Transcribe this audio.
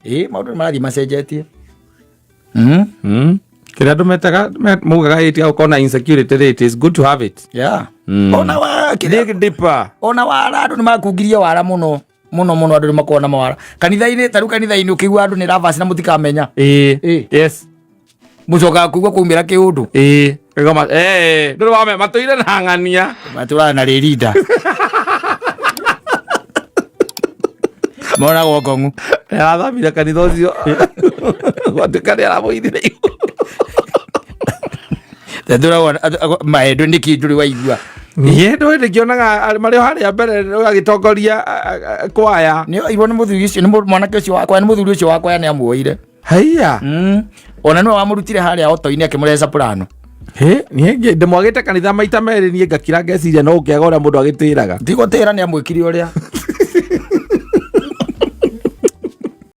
Ĩ, maũndũ nĩ marathiĩ macenjetie. Kĩrĩa andũ metaga maugaga ĩti gũkorwo na insecurity rate, it is good to have it. Ona wa kĩrĩa- Dig deeper. Ona wara, andũ nĩ makungirie wara mũno mũno mũno. Andũ nĩ makoragwo na mawara kanitha-inĩ. Ta rĩu kanitha-inĩ ũkĩigua andũ nĩ ravasi na mũtikamenya. Yes. Mũcokaga kũigua kwaumĩra kĩũndũ. Ĩĩ. Kĩgoma ndũrĩ wame matũire na ng'ania. Matũraga na rĩrinda monagwo ngong'u. Arathamire kanitha ũcio gwatuĩka nĩ aramũithire igũrũ. Tũragwo maendo nĩkĩ ndũrĩ waigua? Niĩ ndũĩ ndĩkĩonaga marĩ o harĩa mbere agĩtongoria kwaya. Nĩ oirwo nĩ mũthuri ũcio, nĩ mwanake ũcio wakwa, nĩ mũthuri ũcio wakwa nĩ amuoire. Haiya. Ona nĩwe wamũrutire harĩa oto-inĩ akĩmũrehe Soprano. Hĩ, niĩ ndĩmwagĩte kanitha maita merĩ, niĩ ngakira ngeciria no ũkĩaga ũrĩa mũndũ agĩtĩraga. Ndigũtĩra nĩ amwĩkire ũrĩa.